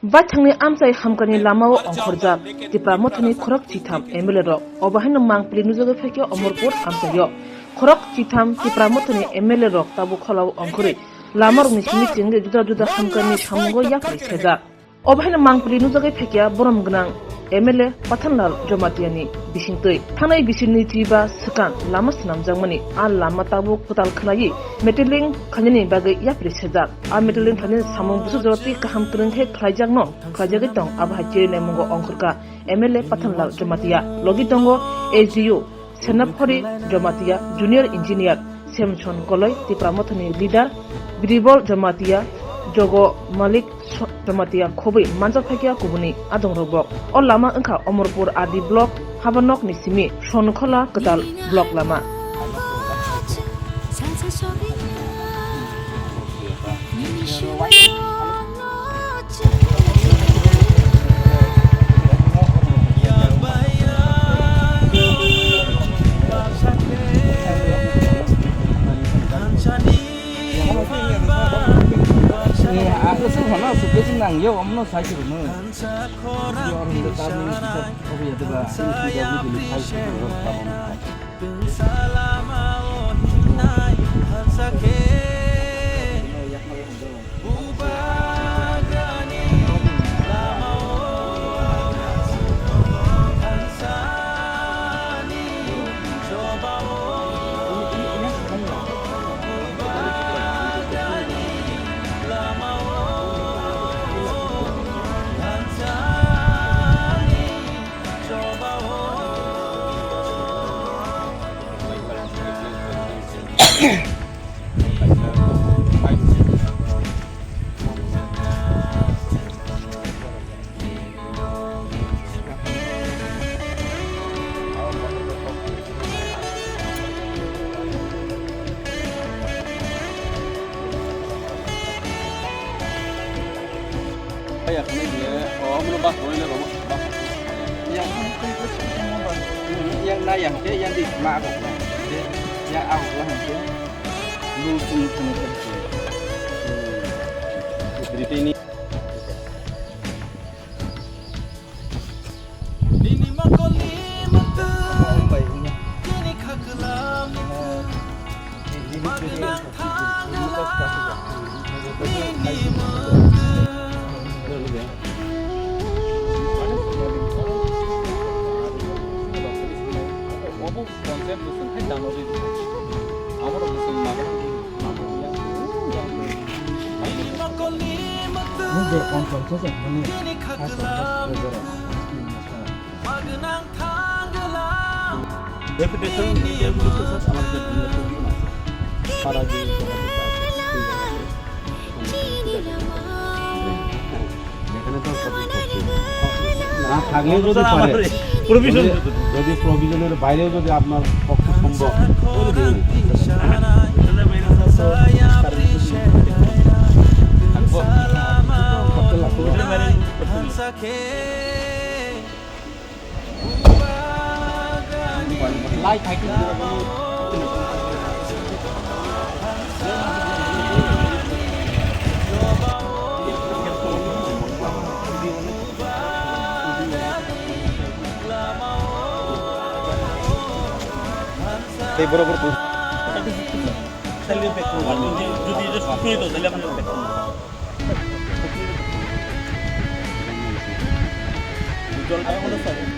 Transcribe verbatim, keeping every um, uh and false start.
Baithangni amchai hamkani lamao ongkhorjak Tipra Mothani khorok chitham M L A rok. Obo haino mangpili nujagwi phaikha Omorpur amchaio. Khorok chitham Tipra Mothani M L A rok tabuk kholao ongkhorwi lamarokni simi chengwi juda juda hamkani samungo yapri sejak. Obo haino mangpili nujagwi phaikha borom gwnang M L A Pathanlal Jomatiani bisingtwi. Thangnai bisini chiba swkang lama swnamjakmani a lama tabuk kwtal khwlaiwi meteling khainani bagwi yapri sejak. A meteling khainani samung busu jora twi kaham kwrwng khe khlaijakno khlaijagwi tong, abo hai cherinai mungo ongkhorkha M L A Pathanlal Jamatia. Logi tongo S D O Senaphori Jamatia, Junior Engineer Semson Koloi, Tipra Mothani leader Biribol Jamatia, Jogo Malik So-, Jamatia khobwi manjak phaikha kubuni adongrok bo. O lama wngkha Omorpur R D block Habanokni simi Sonkhola kwtal block lama. Ako sung hono sukhe sung nang yo, omno sai suru no. Yo, oro hingke turning kisa obo ya deba. Yang kan itu, oh, belum pas, boleh lah, Romo. Pas. Yang kan itu, yang na, yang ke, yang di ma aku, yang aku lah, yang ke. Lu sini, sini, sini. Jadi ini. Obo concept bwswng hai dano ri. Abo rok bwswng maga. Reputation, reputation sir, amar je para je. এখানে তো সবই করছে। না থাকলেও যদি পারে, provision যদি, যদি provision এর বাইরেও যদি আপনার পক্ষে সম্ভব, করে দিন। থাকবো। Tei borok borok. Jodi, jodi, jodi, jodi, jodi, jodi, jodi,